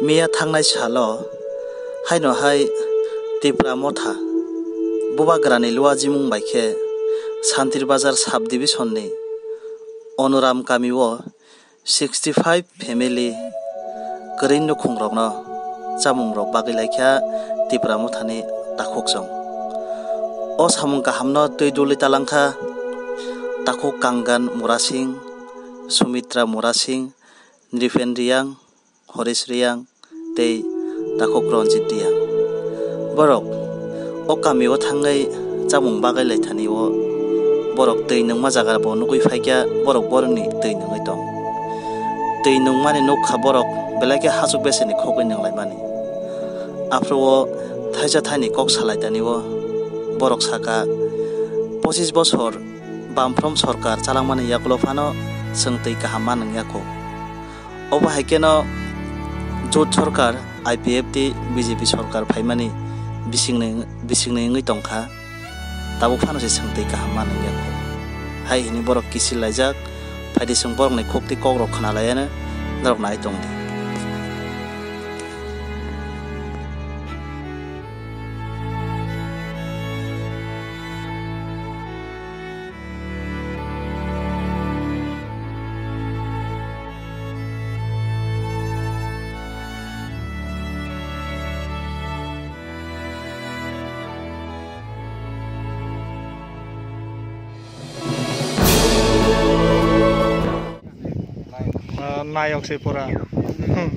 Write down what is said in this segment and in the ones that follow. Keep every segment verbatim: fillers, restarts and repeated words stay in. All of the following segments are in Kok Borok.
Miya thangnai salo haino hai Tipra Motha Bubagrani luajimung bai khe Santir Bazar Sub Division ni Onoram kami o sixty five family kwrwi nukhung rokno chamung rok bagwi laikha Tipra Mothani takhukchwng. O samung kahamno twi duli talangkha takhuk Kangan Murasing, Sumitra Murasing, Nripen Riang, Horish Riang tei takhuk Ranjit Riang. Borok o kami o thangwi chamung bagwi lai thani o borok twi nungma jaga bo nugwi phaikha, borok borokni twi nungwi tong. Twi nungmani nukha borok belai khe hachuk beseni khogwi nunglaimani. Aphuru o thaisa thaini kok salai tani o borok saka, pochis bosor Bamfront sorkar chalangmani yakulo phano chwng twi kaham ma nung yakho. Obo hai kheno jut sorkar, I P F T, B J P sorkar phaimani bisingni, bisingni wngwi tongkha, tabuk phano se chwng twi kaham ma nung yakho. Hai hwnwi borok kisil laijak, phaidi chwng borokni khukti kokrok khna laiano norok nai tongdi. Ah, nayok se pura. Hmm.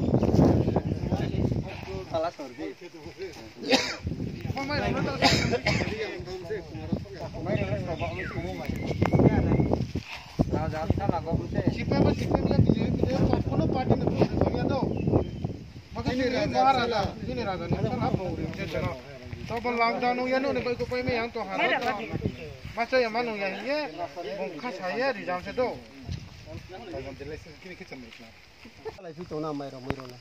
Maka chini Maharaja, chini Raja ni bwskango bong rim se chwng. To bo lockdown nung ya nung ni bai ko pai me yang to ha. Masa ya ma nung ya ye, bong kha sa ye rijam se do. Lai phi tong na mai rok mai rok na.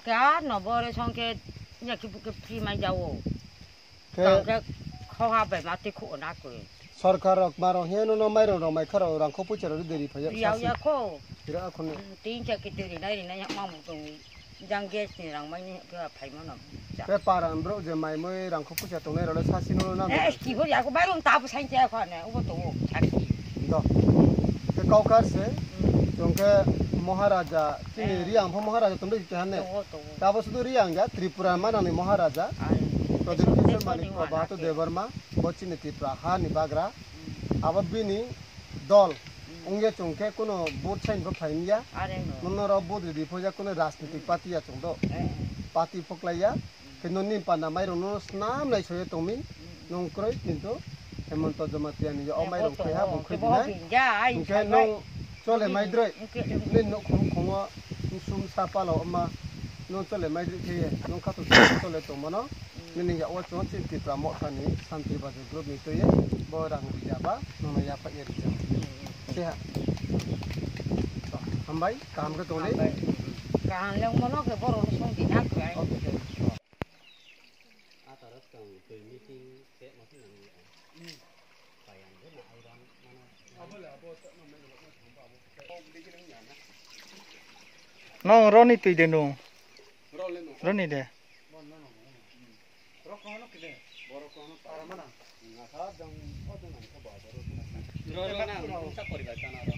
Ka no bore song ke ya ki buke free mai jawo. Ke Tong ke khoha bai ma te khu na ko. Sorkar rok ma rok he no no mai rok rok mai kharo rang kho pucha rok deri phai ya. Riya ya ko. Ira khon. Tin cha ki te ri nai ri nai ya ma mu tong. Jang gas ni rang mai ni khe phai mano. Pe para bro je mai moi rang kho pucha tongnai role sasi no nang. Eh, ki hori ako bai rong tapu sain che ko ne, ubo to o, chaki. Do. Ke kaukar se, Hmm. Tongke Maharaja, chini Eh. Riang pho Maharaja tongde jite hanne. To o, to o. Tabo sudu Riang ja, Tripura manani Maharaja. Ai. Pradip Kishore Manik Prabhat Debbarma, bo chini Tripura ha ni bagra. Hmm. Abo bini dol. Hmm. Ungya chungke kuno vote sain bo phaimya. Are no. Nono ro vote ridi phoja kuno rajnitik party ya chung do. Eh. Party phoklaiya. Khe noni panda mairokno snam naisoyo tongmi, nwng kwrwi kintu Hemanta Jamatia ni o mairok phaiha bo khwdinai. Hwnkhe nwng chole maidroi, nini nukhung khungo nsum sa palo wngma, nwng chole maidroi khe nwng khato chole tongmano, nini yago chwng chini Tipra Motha ni Santri Bazar group ni twiwi bo rang rijaba nwngno yapha ye rijak. Keha. Hambai, kaham khe tongdi. Kaham le wngmano khe borok ni song di na khe. Nong roni twi de nung. Roni de. Rolo nang, sa poribar kana ro.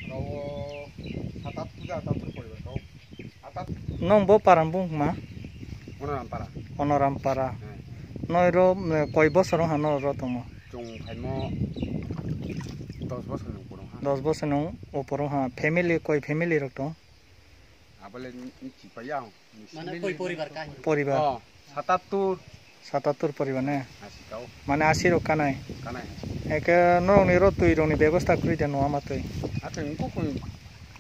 Rao sat at puja, at at poribar kau. At at. Nong bo param bung ma? Onoram para. Onoram para. Noi ro, eh, koi bosor wng ha no ro tongo? Chung phaimo dos bosor nung purung ha. Dos bosor nung upor wng ha. Family, koi family rok tong? Abole ni, ni chipaya. Mane koi poribar kahi? Poribar. Oh, satattur. Satattur poribar ne? Asikau. Mane asi rok kanai? Kanai asi. Eke norok ni ro twi rok ni bebosta kwrwi de no ama twi? Ate ngko koi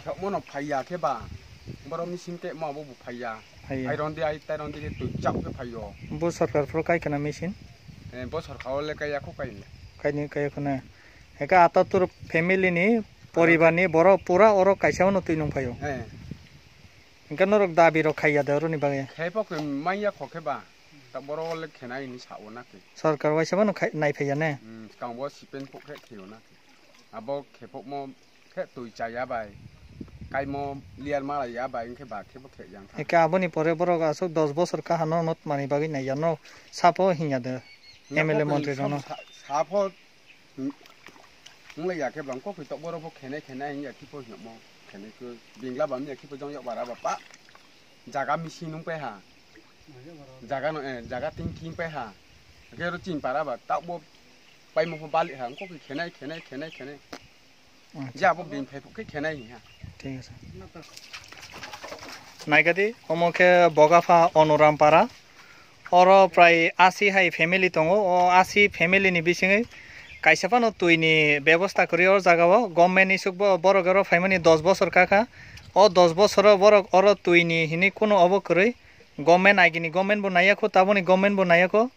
khemo no phaiya khe ba. Boro machine te mo bo phaiya. Phaiya. Ai ron di ai tai ron di twi chak khe phaiyo. Bo sorkar phro kai kana machine? Eh, bo sorkar le kaiya kho kai le. Kaini kaiya kho ne. Eke atatur family ni poribar ni borok pura oro kaisa no twi nung phaio. Eh. Hingke norok dabi rok khaiya de oroni bagwi. Khaipo khe manya kho khe ba. Ta borok le khenai ni sao na khe. Sorkar waisa bono khai-, nai phaiya ne? Hmm, skang bo sipen phok khe khio na khe. Abo khepok mo khe twi chaya bai. Kaimo liar mala ya bai wngkhe ba khe bo khe yang tha. Eke aboni pore borok aswk dos bosor kaham no, no tmani bagwi nai ya no sapo hinya de. Hinya M L A bo twi montri rok no. Sa-, sapo wng lai ya khe bang kok twi tok borok bo khenai khenai hinya kipo hinya mo khenai khe bingla bam ya kipo jong yok bara ba pa jaga misi nung pe ha. Jaga no, eh, jaga ting ting pe ha. Khe ro ching para ba tak bo paimo pho bali ha kok twi khenai khenai khenai khenai. Acha. Je abo bini phai phuk khe khenai hi ha. Thik ase. Naikadi, omo khe Bogapha Onoram para. Oro prai asi hai family tongo. O asi family ni bisingwi kaisa phano twi ni bebosta kwrwi o jaga o. Government ni suk bo borok oro phaimani dos bosor kakha. O dos bosoro borok oro twi ni hinwi kunu obo kwrwi. Government agini government bo naiya kho, taboni government bo naiya kho.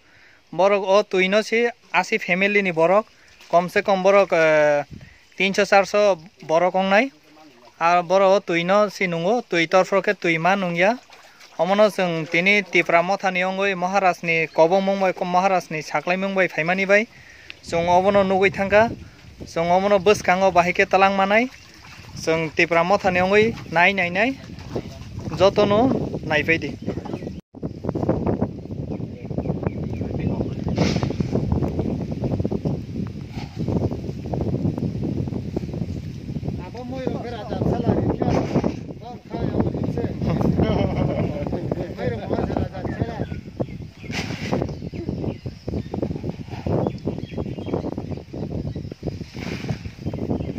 Borok o twi no si asi family ni borok, kom se kom borok, eh, tinso charso borok wngnai. Ar borok o twi no si nungo, twi torfro khe twi ma nungya. Omono chwng tini Tipra Motha ni wngwi Maharaj ni kobongmung bai, Maharaj ni saklaimung bai phaimani bai chwng obono nugwi thangkha. Chwng omono bwskango bahai khe twlang manai. Chwng Tipra Motha ni wngwi nai nai nai jotono naiphai di.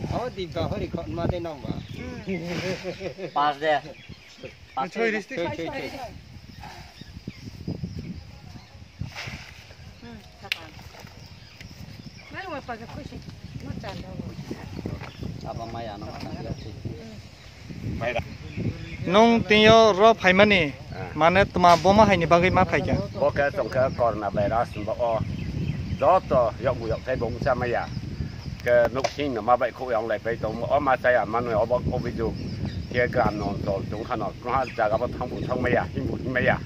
Aw, di ba hori khot ma de nang ba. Pas de. Pas de. Choi, choi, choi. Aba maya no ma tang ya. Nwng twiyo ro phaimani, ah, mane tma boma haini bagwi ma phaikha? Bo khe chwng khe corona virus hinba o joto yokbu yokthai bo wngcha maya. Khe nuksing no ma bai khuk yang lai pai tong o ma chaya manwi obo obijok. Khe gram no tol tong khano kha jaga bo thangbu thang maya, himbu him maya.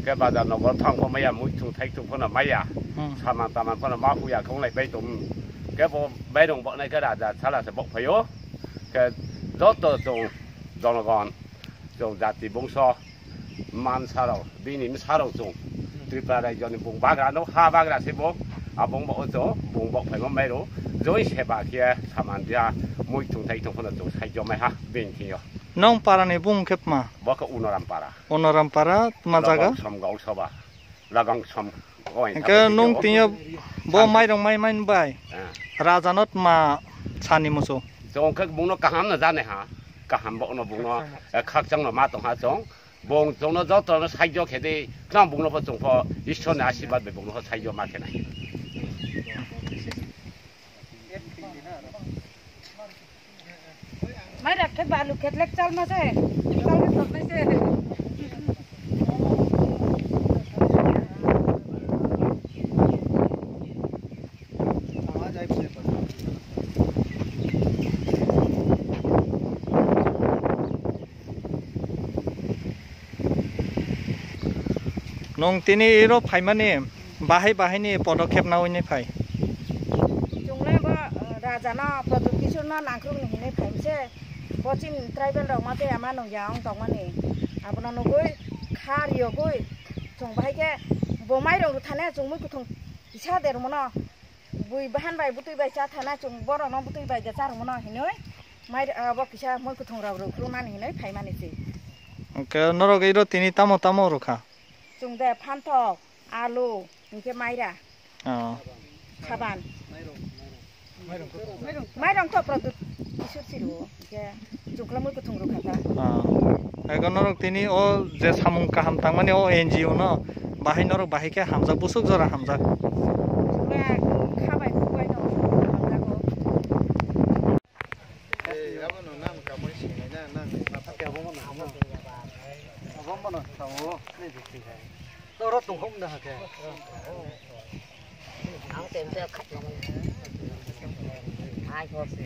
Khe bazar nogor thang bo maya, muichung thaithung phano maya. Hmm. Saman taman phano ma huya khe wng lai pai tong. Khe bo bairung bo nai khe raja sala se bok phaio. Khe joto chwng jonogon, chwng jati bungso, man sarok, bini bwsarok chwng Tripura rajyoni bung bagra no ha bagra se bo, abung bo chwng bung bok phaima mairo, joi seba khe saman dia, muichung thaithung phano chwng saijomai ha bini thwio. Nong parani bung khe tma? Bo khe Unoram para. Unoram para, tma jaga? Logong som gong soba. Lagang som. Hingke nung twiyo bo mairung mai mai bai. Ah. Raja no tma sani musu. Chong khe bungno kaham no jane ha. Kaham bokno bungno, eh, khakchang no ma tong ha chong. Bung chong no joto no saijyo khe di. Khna bungno bo chong pho Ishwar ni ashirbad bai bungno pho saijyo ma khe nai. Mai rak khe balu khetlek chalma se. Chalma soknai se. Nwng tini iro phaimani bahai bahai ni podokhep naui ni phai. Chwng le bo, eh, raja no Pradyut Kishore no nangkuk ni hinui phaimse. Bo chini tribal rok ma tei ama nung ya ong tongmani. Abono nugui kha riyogui chwng bahai khe bo mairung rwthane chwng mui kuthung kisa dermono. Bui bahan bai bwtwi bai cha thana chwng borok no bwtwi bai da charwngmano hinui mai, ah, bo kisa moi kuthung rok rw khulumani hinui phaimani se. Hwnkhe norok iro tini tamo tamo rwkha? Chwng de phantok, alu, hinkhe maira. Oh. Khaban. Mairong to Pradyut Kishore si rw. Khe chukla mui kuthung rwkha ta. Ah. Ego norok tini o je samung kaham tangmani o N G O no bahai norok bahai khe hamjak busuk jora hamjak. Chukla khabai khubai no hamjago. Ei, abono nam kamoi sinai na, nang. Abo mano, abo mano. Abo mano, tamo, ni bikti hai. Toro tongkhom da hake. Ang temsa khat nang. Ai hor se.